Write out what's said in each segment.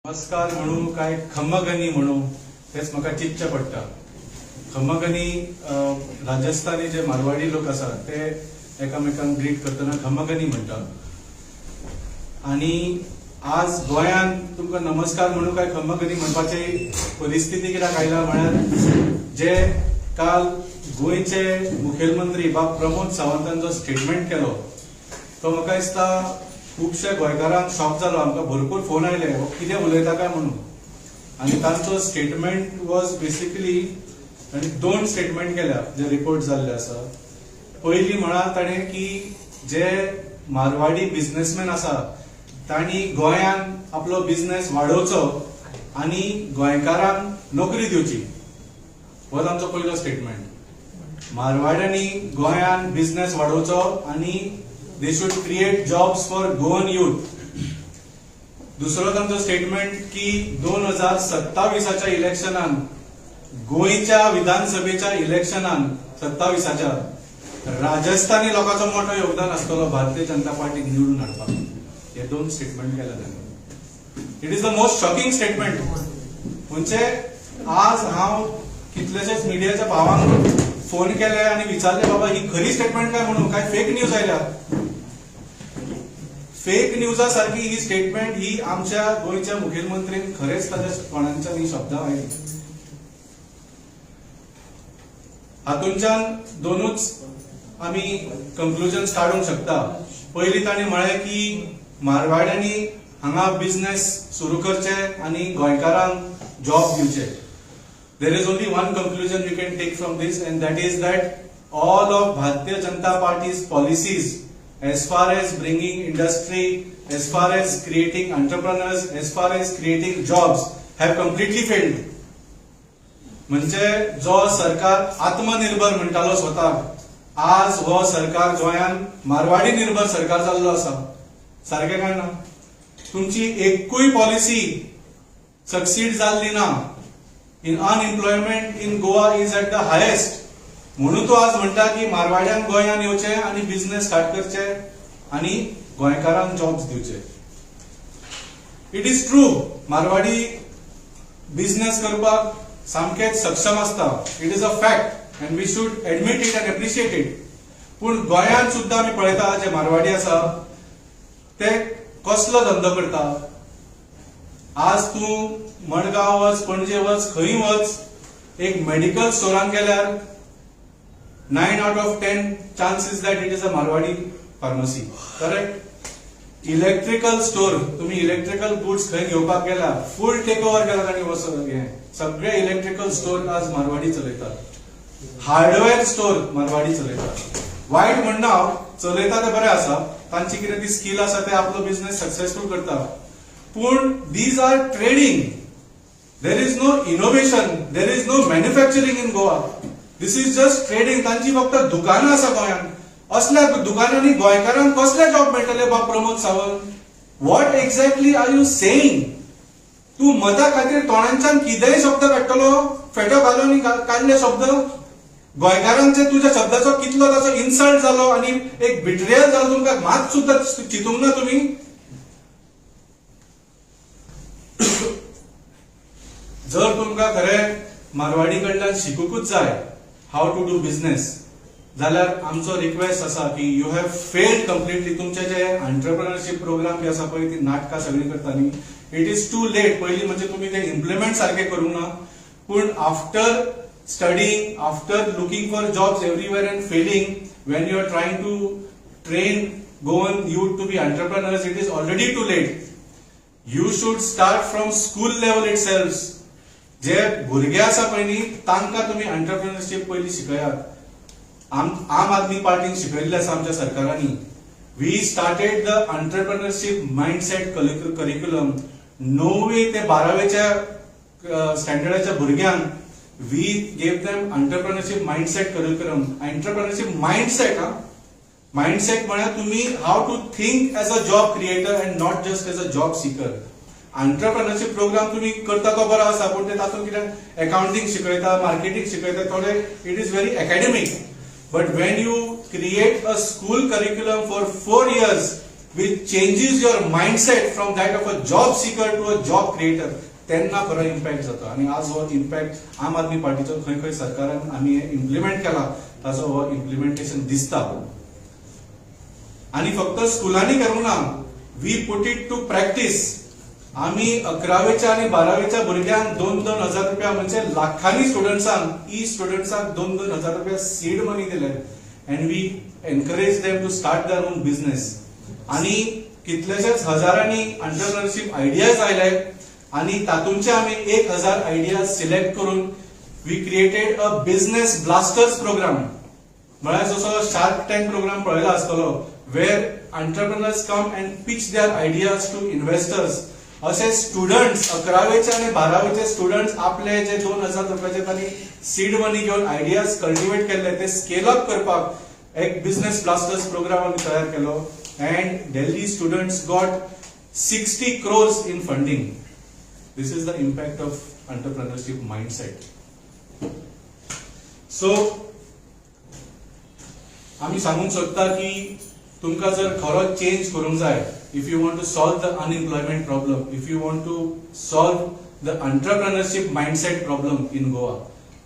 नमस्कार म्हणू काय खम्मगनी म्हणू तेच म्हाका चिंतचें पडटा. खम्मगनी राजस्थानी जे मारवाडी लोक आसात ते एकामेकांक ग्रीट करतना खम्मगनी म्हणटात. आनी आज गोंयांत तुमकां नमस्कार म्हणू काय खम्मगनी म्हणपाची परिस्थिती कित्याक आयला म्हळ्यार जे काल गोंयचे मुखेलमंत्री बाब प्रमोद सावंतान जो स्टेटमेंट केलो तो म्हाका दिसता खुबशे गोंयकारांक शॉक जालो. आमकां भरपूर फोन आयले हो कितें उलयता काय म्हणून. आनी तांचो स्टेटमेंट वॉज बेसिकली तांणी दोन स्टेटमेंट केल्या जे रिपोर्ट जाल्ले आसा. पयली म्हळ्यार ताणें की जे मारवाडी बिझनेसमॅन आसा तांणी गोंयांत आपलो बिझनेस वाडोवचो आनी गोंयकारांक नोकरी दिवची, हो तांचो पयलो स्टेटमेंट. मारवाड्यांनी गोंयांत बिझनेस वाडोवचो आनी they should create jobs for Goan youth. दुसरो तांचो स्टेटमेंट की 2027 इलेक्शनान गोंयच्या विधानसभेच्या इलेक्शनान 27 राजस्थानी लोकांचो मोठो योगदान आसतलो भारतीय जनता पार्टीक निवडून हाडपाक. हे दोन स्टेटमेंट केले तांणी. It is the most shocking statement. म्हणजे आज हांव कितलेशेच मिडियाच्या भावांक फोन केले आनी विचारले बाबा ही खरी स्टेटमेंट काय म्हणून, काय फेक न्यूज आयल्या. फेक न्यूजा सारखी ही स्टेटमेंट ही आमच्या गोंयच्या मुखेलमंत्रीन खरेंच ताच्या कोणाच्या ही शब्दां आयली. हातूंच्यान दोनूच आमी कंक्लुजन्स काडूंक शकता. पयली तांणी म्हळें की मारवाड्यांनी हांगा बिझनेस सुरू करचे आनी गोंयकारांक जॉब दिवचे. There is only one conclusion we can take from this, and that is that all of Bharatiya Janata Party's policies as far as bringing industry, as far as creating entrepreneurs, as far as creating jobs have completely failed. म्हणजे जो सरकार आत्मनिर्भर म्हणटालो स्वताक, आज हो सरकार गोंयांत मारवाडी निर्भर सरकार जाल्लो आसा. सारकें काय ना? तुमची एकूय पॉलिसी सक्सीड जाल्ली ना. In unemployment in Goa is at the highest. म्हणून तो आज म्हणटा की मारवाड्यांक गोंयांत येवचे आनी बिझनेस स्टार्ट करचे आनी गोंयकारांक जॉब्स दिवचे. It is true, Marwari business करपाक सामकेच सक्षम आसता. It is a fact and we should admit it and appreciate it. पूण गोंयांत सुद्दां आमी पळयता जे मारवाडी आसा ते कसलो धंदो करता. आज तूं मडगांव वच, पणजे वच, खंय वच, एक मेडिकल स्टोरान गेल्यार 9 out of 10 chances that it is a Marwari pharmacy. Correct? Electrical store, तुम्ही इलेक्ट्रिकल गुड्स खंय घेवपाक गेला, फुल टेक ओव्हर केला तांणी. हे सगळे इलेक्ट्रिकल स्टोर आज मारवाडी चलयतात. हार्डवेअर स्टोर मारवाडी चलयतात. वायट म्हणना हांव, चलयता ते बरें आसा, तांची कितें ती स्कील आसा ते आपलो बिझनेस सक्सेसफूल करता. पूण these are trading. There is no innovation, there is no manufacturing in Goa. This is just trading. तांची फक्त दुकानां आसा गोंयांत. असल्या दुकानांनी गोंयकारांक कसले जॉब मेळटले? बाब Pramod Sawant, what exactly are you saying? तूं मता खातीर तोंडांच्यान कितेंय शब्द काडटलो, फेटो घालून आनी काडले शब्द. गोंयकारांचे तुज्या शब्दाचो कितलो ताचो इन्सल्ट जालो आनी एक बिट्रेयल जालो, तुमकां मात सुद्दां चिंतूंक ना तुमी. जर तुमकां खरें मारवाडी कडल्यान शिकूंकूच जाय how to do business, जाल्यार आमचो रिक्वेस्ट आसा की you have failed completely. तुमचे जे एंटरप्रेनरशीप प्रोग्राम बी आसा पळय, ती नाटकां सगळीं करता न्ही, it is too late. पयलीं म्हणजे तुमी ते इम्प्लिमेंट सारके करूंक ना, पूण after studying, after looking for jobs everywhere and failing, when you are trying to train Goan youth to be entrepreneurs, it is already too late. You should start from school level itself. जे भुरगे आसा पळय न्ही, तांकां तुमी एंटरप्रेनरशीप पयलीं शिकयात. आम आदमी पार्टीन शिकयल्लें आसा आमच्या सरकारांनी. We started the entrepreneurship mindset curriculum. णवी ते 12वेच्या स्टँडर्डाच्या भुरग्यांक we gave them entrepreneurship mindset curriculum. Entrepreneurship mindset, हा, माइंडसेट म्हळ्यार तुम्ही how to think as a job creator and not just as a job seeker. Entrepreneurship program तुम्ही करता तो बरो आसा, पूण ते तातूंत कितें अकाउंटिंग शिकयता, मार्केटिंग शिकयता थोडे, it is very academic. But when you create a school curriculum for 4 years which changes your mindset from that of a job seeker to a job creator, तेन्ना खरो इम्पॅक्ट जाता. आनी आज हो इम्पॅक्ट आम आदमी पार्टीचो खंय खंय सरकारान आमी इम्प्लिमेंट केला ताचो हो इम्प्लिमेंटेशन दिसता. आनी फक्त स्कुलांनी करूंक ना, we put it to practice. आमी अकरावेच्या आनी बारावेच्या भुरग्यांक 2-2 हजार रुपया, म्हणजे लाखांनी स्टुडंट्सांक, ई स्टुडंट्सांक 2-2 हजार रुपया सीड मनी दिले and we encourage them to start their own business. आनी कितलेशेच हजारांनी एंटरप्रिनरशीप आयडियाज आयले आनी तातूंचे आमी 1000 आयडियाज सिलेक्ट करून we created a Business Blasters program. म्हळ्यार जसो शार्क टँक प्रोग्राम पळयला आसतलो, where entrepreneurs come and pitch their ideas to investors, असे स्टुडंट्स, अकरावेचे आणि बारावेचे स्टुडंट्स आपले जे 2000 रुपयाचे तांणी सीड मनी घेवन आयडियाज कल्टिवेट केल्ले ते स्केल अप करपाक एक बिझनेस ब्लास्टर्स प्रोग्राम आमी तयार केलो and Delhi students got 60 crores in funding. This is the impact of entrepreneurship mindset. So आमी सांगूंक सोदता की तुमकां जर खरो चेंज करूंक जाय, if you want to solve the unemployment problem, if you want to solve the entrepreneurship mindset problem in Goa,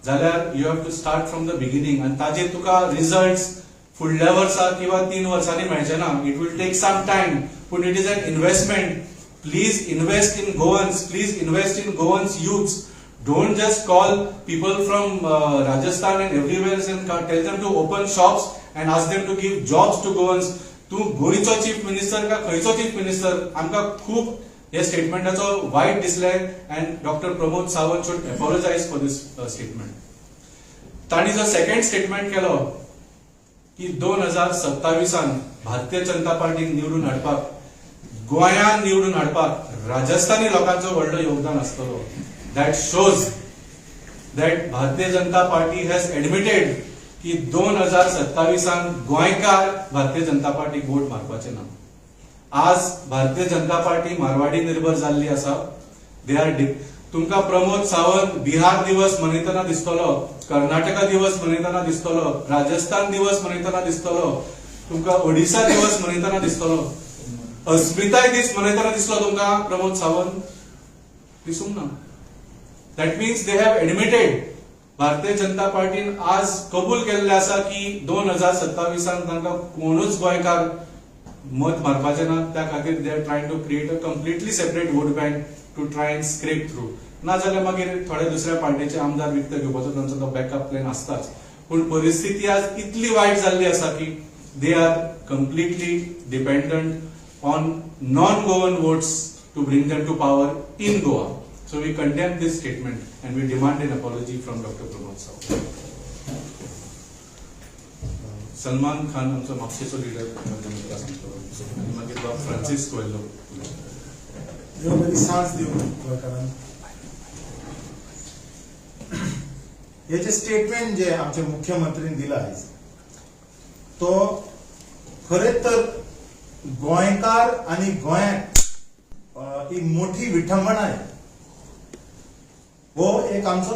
जाल्यार you have to start from the beginning. आनी ताजेर तुका रिजल्ट फुडल्या वर्सा किंवा 3 वर्सांनी मेळचे ना. It will take some time, पूण it is an investment. Please invest in Goans. Please invest in Goans youths. Don't just call people from Rajasthan and everywhere and tell them to open shops and ask them to give jobs to Goans. तूं गोंयचो chief minister का खंयचो chief minister, आमकां खूब हे स्टेटमेंटाचो वायट दिसलें and Doctor Pramod Sawant should apologize for this statement. तांणी जो सेकंड स्टेटमेंट केलो की 2027 भारतीय जनता पार्टीक निवडून हाडपाक, गोंयांत निवडून हाडपाक राजस्थानी लोकांचो व्हडलो योगदान आसतलो, that shows that Bharatiya Janata Party has admitted की 2027 गोंयकार भारतीय जनता पार्टीक वोट मारपाचे ना. आज भारतीय जनता पार्टी मारवाडी निर्भर जाल्ली आसा. They are तुमकां प्रमोद सावंत बिहार दिवस मनयतना दिसतलो, कर्नाटका दिवस मनयतना दिसतलो, राजस्थान दिवस मनयतना दिसतलो, तुमकां ओडिसा दिवस मनयतना दिसतलो. अस्मिताय दीस मनयतना दिसलो तुमकां प्रमोद सावंत? दिसूंक ना. That means they have admitted, Bharatiya Janata पार्टीन आज कबूल केल्लें आसा की 2027 तांकां कोणूच गोंयकार मत मारपाचें ना. त्या खातीर they are trying to create a completely separate vote bank to try and scrape through. नाजाल्यार मागीर थोडे दुसऱ्या पार्टीचे आमदार विकते घेवपाचो तांचो तो बॅकअप प्लॅन आसताच. पूण परिस्थिती आज इतली वायट जाल्ली आसा की they are completely dependent on non Goan votes to bring them to power in Goa. So we condemn this statement and we demand an apology from Doctor Pramod Sawant. Salman Khan आमचो म्हापशेचो leader सांगतलो आनी मागीर बाब Francis Coelho. देव बरी सांज दिवं गोंयकारांक. हे जे स्टेटमेंट जे आमच्या मुख्यमंत्रीन दिला आयज, तो खरेंच तर गोंयकार आनी गोंयाक एक मोठी विटंबना आहे. हो एक आमचो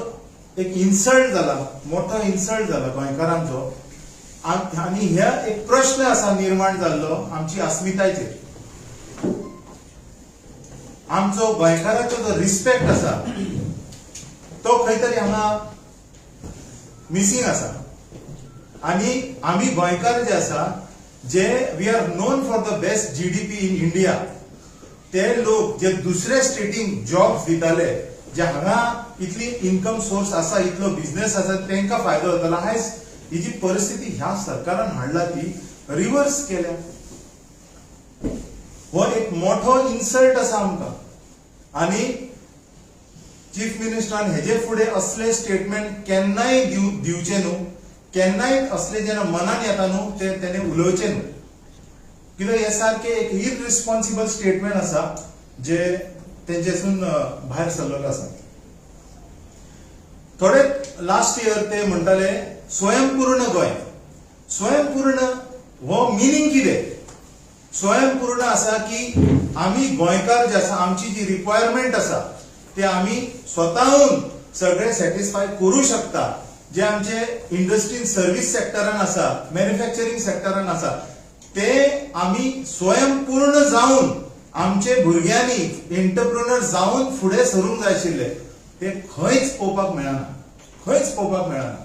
एक इन्सल्ट जाला, मोठो इन्सल्ट जाला गोंयकारांचो. आनी हे एक प्रश्न आसा निर्माण जाल्लो आमची अस्मितायेचेर. आमचो गोंयकाराचो जो रिस्पेक्ट आसा तो खंय तरी हांगा मिसींग आसा. आनी आमी गोंयकार जे आसा, जे we are known for the best GDP in India, ते लोक जे दुसरे स्टेटींक जॉब्स दिताले, जे हांगा इतली इन्कम सोर्स आसा, इतलो बिझनेस आसा, तांकां फायदो जातालो. आयज ही जी परिस्थिती ह्या सरकारान हाडला ती रिवर्स केल्या. हो एक मोठो इन्सल्ट आसा आमकां. आनी चीफ मिनिस्टरान हेजे फुडें असले स्टेटमेंट केन्नाय दिवचे न्हू. केन्नाय असले जेन्ना मनान येता न्हू, ते तेणे उलोवचे न्हू, कित्याक हे सारके एक इररिस्पॉन्सिबल स्टेटमेंट आसा जे तेंच्यासून भायर सरलेलो आसा. थोडे लास्ट इयर ते म्हणटाले स्वयंपूर्ण गोंय. स्वयंपूर्ण हो मिनींग कितें? स्वयंपूर्ण आसा की आमी गोंयकार जे आसा, आमची जी रिक्वायरमेंट आसा ते आमी स्वताहून सगळे सॅटिस्फाय करू शकता. जे आमचे इंडस्ट्रीन, सर्वीस सेक्टरान आसा, मॅन्युफॅक्चरींग सेक्टरान आसा. ते आमी स्वयंपूर्ण जावन आमचे भुरग्यांनी एंटरप्रेन्योर जावन फुडें सरूंक जाय आशिल्ले, ते खंयच पळोवपाक मेळना, खंयच पळोवपाक मेळना.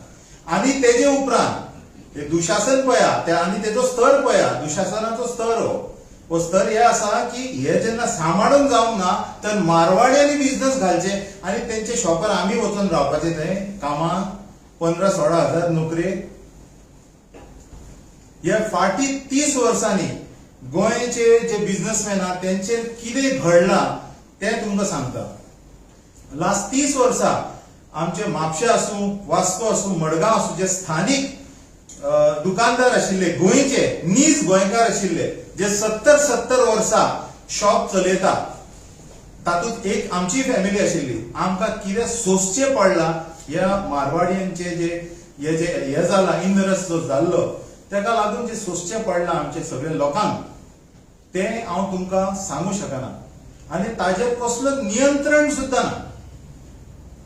आनी तेजे उपरांत ते दुशासन पळया आनी तेजो स्तर पळया, दुशासनाचो स्तर हो स्तर हे आसा की हे जेन्ना सांबाळून जावंक ना तर मारवाड्यांनी बिझनस घालचे आनी तेंचे शॉपार आमी वचून रावपाचे, थंय कामाक 15-16 हजार नोकरे. ह्या फाटी 30 वर्सांनी गोंयचे जे बिझनसमॅन आहा तेंचेर कितें घडलां तें तुमकां सांगता. लास्ट 30 वर्सां आमचे म्हापशें आसूं, वास्को आसूं, मडगांव आसूं, जे स्थानीक दुकानदार आशिल्ले, गोंयचे नीज गोंयकार आशिल्ले, जे 70-70 वर्सां शॉप चलयता, तातूंत एक आमची फॅमिली आशिल्ली. आमकां कितें सोंसचें पडलां ह्या मारवाडियांचे जे हे जे हे जाला इंद्रस जो जाल्लो तेका लागून जे सोंसचें पडलां आमचे सगळे लोकांक तें हांव तुमकां सांगू शकना. आनी ताजेर कसलो नियंत्रण सुद्दां ना.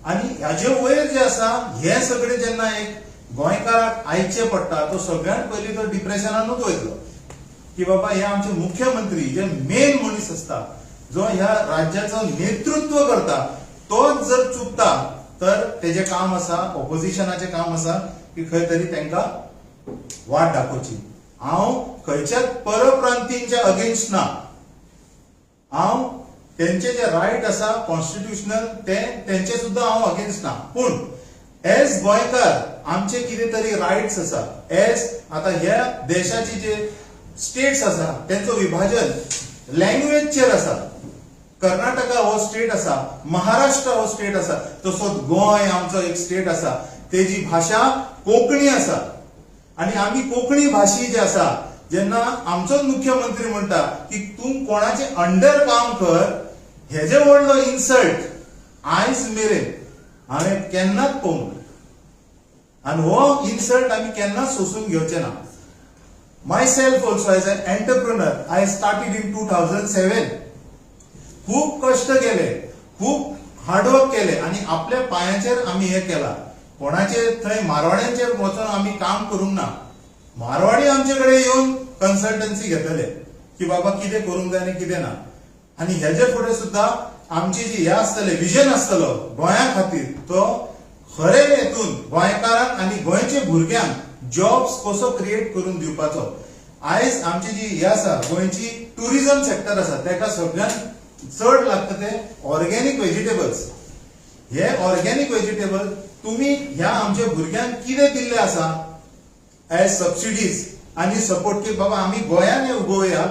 आनी हाजे वयर जे आसा हे सगळे जेन्ना एक गोंयकाराक आयचें पडटा तो सगळ्यांत पयलीं तो डिप्रेशनानूच वयतलो की बाबा हे आमचे मुख्यमंत्री जे मेन मनीस आसता जो ह्या राज्याचो नेतृत्व करता तोच जर चुकता तर तेजें काम आसा, ऑपोजिशनाचें काम आसा की खंय तरी तांकां वाट दाखोवची. हांव खंयच्याच परप्रांतींच्या अगेन्स्ट ना, हांव तेंचे जे रायट आसा कॉन्स्टिट्युशनल ते तेंचे सुद्दां हांव अगेन्स्ट ना, पूण एज गोंयकार आमचे कितें तरी रायट्स आसा. एज आतां ह्या देशाची जे स्टेट्स आसा तेंचो विभाजन लँग्वेजचेर आसा. कर्नाटका हो स्टेट आसा, महाराष्ट्र हो स्टेट आसा, तसोच गोंय आमचो एक स्टेट आसा, तेजी भाशा कोंकणी आसा. आनी आमी कोंकणी भाशी जे आसा जेन्ना आमचोच मुख्यमंत्री म्हणटा की तूं कोणाचे अंडर काम कर, हेजे व्हडलो इन्सल्ट आयज मेरेन हांवें केन्नाच पळोवंक ना. आनी हो इन्सल्ट आमी केन्नाच सोंसून घेवचे ना. Myself also as an entrepreneur, I started in 2007. खूब कश्ट केले, खूब हार्डवर्क केले आनी आपल्या पांयाचेर आमी हे केला. कोणाचे थंय मारवाड्यांचेर वचून आमी काम करूंक ना. मारवाडी आमचे कडेन येवन कन्सल्टन्सी घेतले की बाबा कितें करूंक जाय आनी कितें ना. आनी हेजे फुडें सुद्दां आमची जी हे आसतले विजन आसतलो गोंया खातीर, तो खरे हेतून गोंयकारांक आनी गोंयचे भुरग्यांक जॉब्स कसो क्रिएट करून दिवपाचो. आयज आमची जी हे आसा गोंयची टुरिझम सेक्टर आसा तेका सगळ्यांत चड लागता ते ऑर्गेनीक व्हेजिटेबल्स. हे ऑर्गेनीक व्हेजिटेबल तुमी ह्या आमच्या भुरग्यांक कितें दिल्लें आसा एज सबसिडीज आनी सपोर्ट की बाबा आमी गोंयान हे उगोवया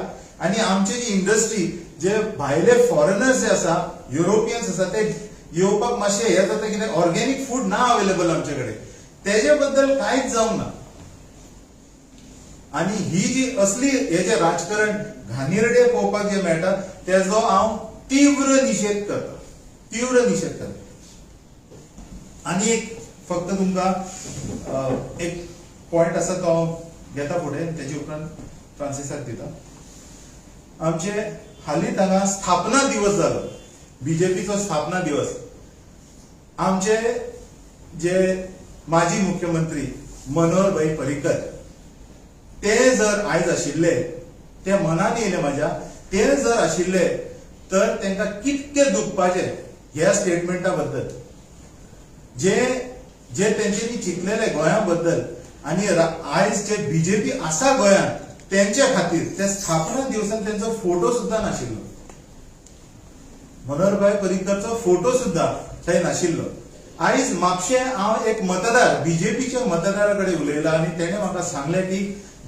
आनी आमची जी इंडस्ट्री जे भायले फॉरेनर्स जे आसा, युरोपियन्स आसा, ते येवपाक मातशें हे जाता कितें ऑर्गेनीक फूड ना अवेलेबल आमचे कडेन, तेजे बद्दल कांयच जावंक ना. आनी ही जी असली हे जे राजकारण घाणेरडे पळोवपाक जे मेळटा तेजो हांव तीव्र निशेध करता, तीव्र निशेध करता. आनी एक फक्त तुमकां एक पॉयंट आसा तो हांव घेता फुडें, तेजे उपरांत फ्रांसिसाक दिता. आमचे हालींच हांगा स्थापना दिवस जालो, बीजेपीचो स्थापना दिवस. आमचे जे माजी मुख्यमंत्री मनोहर भाई पर्रीकर ते जर आयज आशिल्ले, ते मनान येयले म्हाज्या, ते जर आशिल्ले तर तांकां कितके दुखपाचें ह्या स्टेटमेंटा बद्दल, जे जे तेंच्यांनी चिंतलेले गोंया बद्दल आनी आयज जे बीजेपी आसा गोंयांत तेंच्या खातीर त्या स्थापना दिवसान तेंचो फोटो सुद्दां नाशिल्लो, मनोहरभाई पर्रीकरचो फोटो सुद्दां थंय नाशिल्लो. आयज म्हापशें हांव एक मतदार बीजेपीच्या मतदारा कडेन उलयला आनी तेणें म्हाका सांगलें की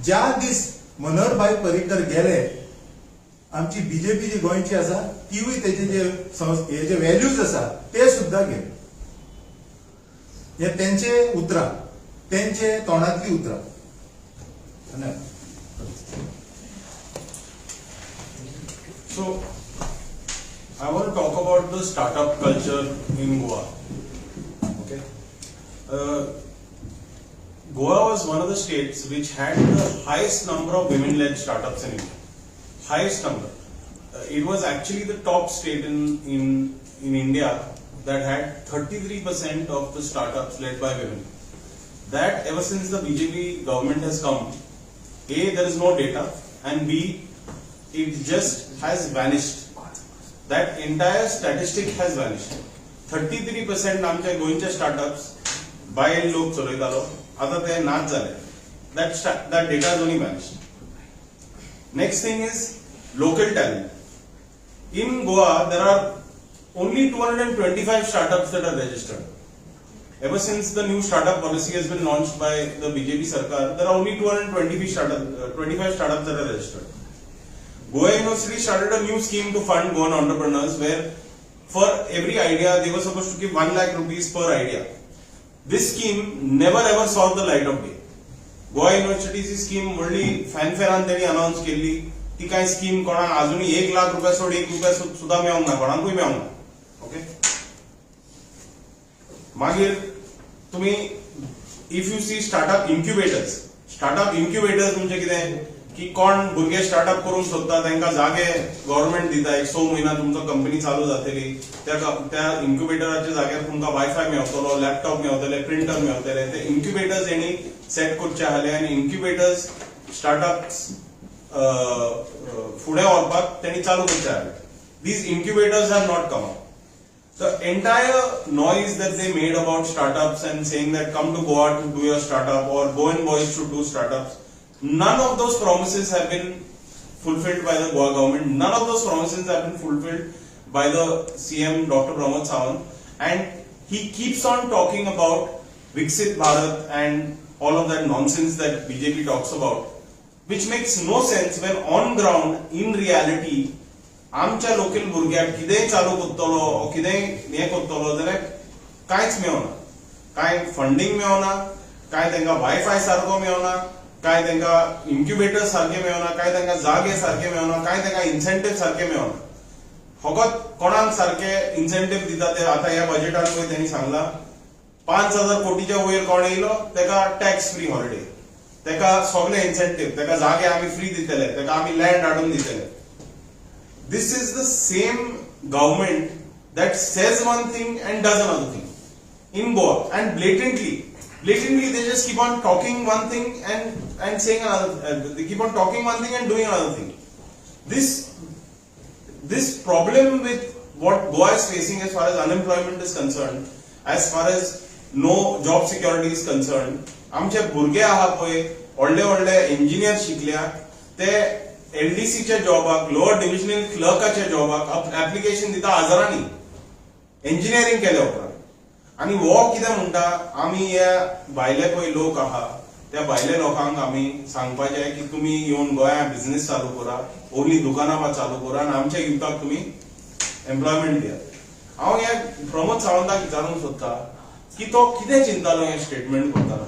ज्या दीस मनोहरभाई पर्रीकर गेले आमची बीजेपी जी गोंयची आसा तिवूय तेजे जे हे जे व्हॅल्यूज आसा ते सुद्दां गेले. हे तेंचे उतरां, तेंचे तोंडांतली उतरां. धन्यवाद. So, I want to talk about the startup culture in Goa. Okay. Goa was one of the states which had the highest number of women-led startups in India. Highest number. It was actually the top state in India that had 33% of the startups led by women. That ever since the BJP government has come, A, there is no data, and B, it just has vanished. That entire statistic has vanished. 33% आमच्या गोंयचे startups बायल लोक चलयतालो, आतां ते नाच जाले. That data is only vanished. Next thing is local talent. In Goa, there are only 225 startups that are registered. Ever since the new startup policy has been launched by the BJP Sarkar, there are only 225 startups that are registered. Goa University started a new scheme to fund Goan entrepreneurs, where for every idea they were supposed to give 1 lakh rupees per idea. This scheme never ever saw the light of day. Goa युनिव्हर्सिटीची scheme व्हडली फॅनफेरान तेणी announce केल्ली, ती कांय scheme कोणाक अजुनूय 1 लाख रुपया सोड, 1 रुपया सुद्दां मेळोंक ना, कोणाकूय मेळोंक ना. ओके, मागीर तुमी if you see startup incubators, startup incubators म्हणजे कितें की कोण भुरगे स्टार्टअप करूंक सोदता तांकां जागे गव्हर्मेंट दिता. एक 6 म्हयना तुमचो कंपनी चालू जातली, त्या त्या इन्क्युबेटराच्या जाग्यार तुमकां वायफाय मेवतलो, लॅपटॉप मेवतले, प्रिंटर मेवतले. ते इन्क्युबेटर्स हेणी सेट करचे आहले आनी इन्क्युबेटर्स स्टार्टअप्स फुडें व्हरपाक तेणी चालू करचे आहले. These incubators have not come up. The entire noise that they made about startups and saying that come to Goa to do your startup or Goan boys should do startups, none of those promises have been fulfilled by the Goa government. None of those promises have been fulfilled by the CM Dr. Pramod Sawant, and he keeps on talking about Viksit Bharat and all of that nonsense that BJP talks about, which makes no sense when on ground in reality आमच्या local भुरग्याक कितेंय चालू करतलो ओ कितेंय हें करतलो जाल्यार कांयच मेळना. कांय फंडींग मेळना, कांय तांकां वायफाय सारको मेळना, कांय तांकां इन्क्युबेटर सारके मेळना, कांय तांकां जागे सारके मेळना, कांय तांकां इन्सेंटीव सारके मेळना. फकत कोणाक सारके इन्सेंटीव दिता ते आतां ह्या बजेटान पळय तेणी सांगला, 5,000 कोटीच्या वयर कोण येयलो तेका टॅक्स फ्री हॉलिडे, तेका सगळे इन्सेंटीव, तेका जागे आमी फ्री दितले, तेका आमी लँड हाडून दितले. This is the same government that says one thing and does another thing in Goa, and blatantly they just keep on talking one thing and saying another. They keep on talking one thing and doing another thing. This problem with what Goa is facing as far as unemployment is concerned, as far as no job security is concerned, आमचे भुरगे आहा पळय, व्हडले व्हडले engineer शिकल्या, ते एलडीसीच्या जॉबाक, lower divisional क्लर्काच्या जॉबाक एप्लिकेशन दिता हजारांनी इंजिनियरींग केल्या उपरांत. आनी हो कितें म्हणटा, आमी हे भायले पळय लोक आहा, त्या भायल्या लोकांक आमी सांगपाचें की तुमी येवन गोंयांत बिझनेस चालू करा, ओनली दुकानां चालू करा आनी आमच्या युथाक तुमी एम्प्लॉयमेंट दियात. हांव ह्या प्रमोद सावंताक विचारूंक सोदता की तो कितें चिंतालो हें स्टेटमेंट करतना?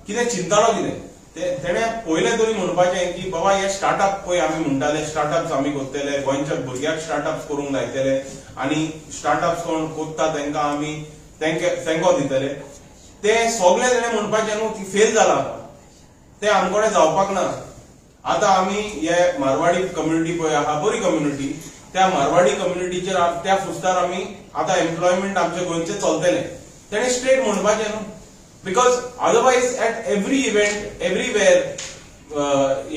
कितें चिंतालो? कितें ते तेणें पयलें तरी म्हणपाचें की बाबा, हे स्टार्टअप पळय आमी म्हणटाले, स्टार्टअप्स आमी करतले, गोंयच्या भुरग्याक स्टार्टअप्स करूंक लायतले आनी स्टार्टअप्स कोण करता तांकां आमी तेंको दितले. ते सगळे तेणें म्हणपाचें न्हू ती फेल जाला, ते आमकडे जावपाक ना. आतां आमी हे मारवाडी कम्युनिटी पळय आहा, बरी कम्युनिटी, त्या मारवाडी कम्युनिटीचेर त्या फुस्तार आमी आतां एम्प्लॉयमेंट आमच्या गोंयचें चलतलें. तेणें स्ट्रेट म्हणपाचें न्हू, because otherwise at every event, everywhere,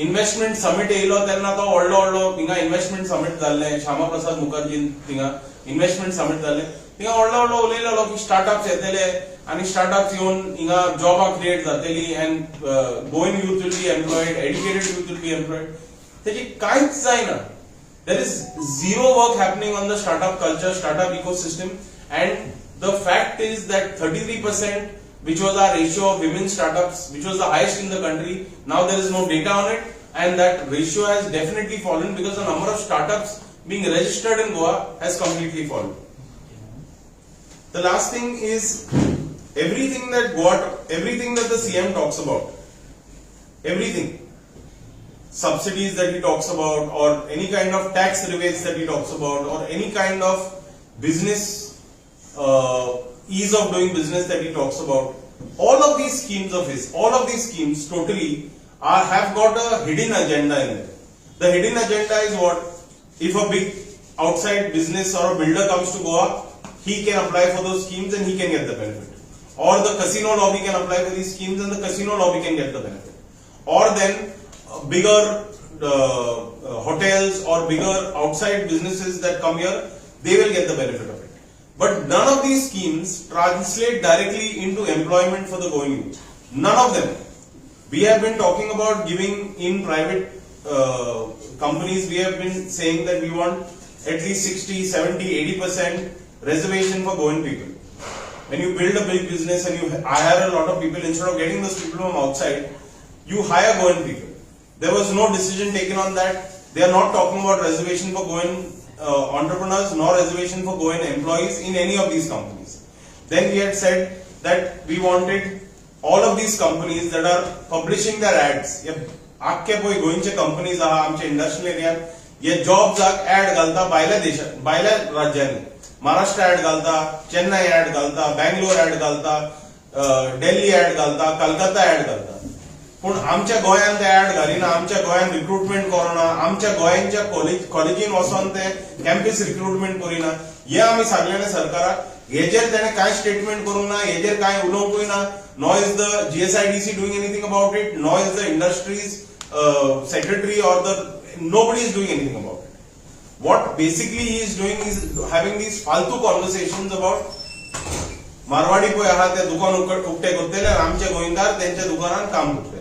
investment summit येयलो तेन्ना तो व्हडलो व्हडलो हिंगा इन्व्हेस्टमेंट समीट जाल्लें, श्यामा प्रसाद मुखर्जी थिंगा इन्व्हेस्टमेंट समीट जाल्लें, थिंगा व्हडलो व्हडलो उलयलेलो की स्टार्टअप्स येतले आनी स्टार्टअप्स येवन हिंगा जॉबां क्रिएट जातली and Goan youth will be employed, educated youth will be employed. तेजी कांयच जायना. There is zero work happening on the startup culture, startup ecosystem, and the fact is that 33%, which was our ratio of women startups, which was the highest in the country, now there is no data on it, and that ratio has definitely fallen because the number of startups being registered in Goa has completely fallen. The last thing is everything that the CM talks about, everything, subsidies that he talks about or any kind of tax rebates that he talks about or any kind of business ease of doing business that he talks about, all of these schemes of his, all of these schemes totally are have got a hidden agenda in them. The hidden agenda is what? If a big outside business or a builder comes to Goa, he can apply for those schemes and he can get the benefit, or the casino lobby can apply for these schemes and the casino lobby can get the benefit, or then a bigger hotels or bigger outside businesses that come here, they will get the benefit of it. But none of these schemes translate directly into employment for the Goan youth. None of them. We have been talking about giving in private companies, we have been saying that we want at least 60, 70, 80% reservation for Goan people. When you build a big business and you hire a lot of people, instead of getting those people from outside, you hire Goan people. There was no decision taken on that. They are not talking about reservation for Goan entrepreneurs, nor reservation for Goan employees in any of these companies. Then we had said that we wanted all of these companies that are publishing their ads, आख्खे पळय गोंयचे companies आहा आमचे industrial एरियात, हे जॉब्साक add घालता भायल्या देशात, भायल्या राज्यांनी. महाराष्ट्र ऍड घालता, चेन्नय ऍड घालता, बँगलोर ऍड घालता, दिल्ली ऍड घालता, कलकत्ता ऍड घालता. पूण आमच्या गोंयांत ते ऍड घालिना. आमच्या गोंयांत रिक्रुटमेंट करना, आमच्या गोंयांच्या कॉलेजीन वचोन ते कॅम्पस रिक्रुटमेंट करिना. हे आमी सांगलेले सरकाराक. हेजेर तेणें कांय स्टेटमेंट करूंक ना, हेजेर कांय उलोवंकूय ना. Nor is the GSIDC doing anything about it, nor is the industries secretary or the nobody is doing anything about it. What basically he is doing is having these फालतू conversations about Marwari पळय आहा ते दुकान उक्ते करतले आनी आमचे गोंयकार तेंच्या दुकानान काम करतले.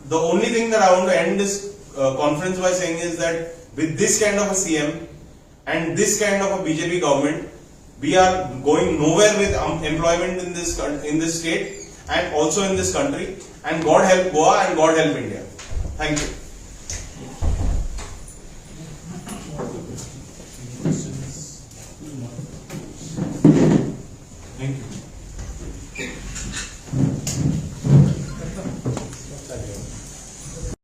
The only thing that I want to end this conference by saying is that with this kind of a CM and this kind of a BJP government, we are going nowhere with employment in this state and also in this country. And God help Goa and God help India. Thank you. Any questions?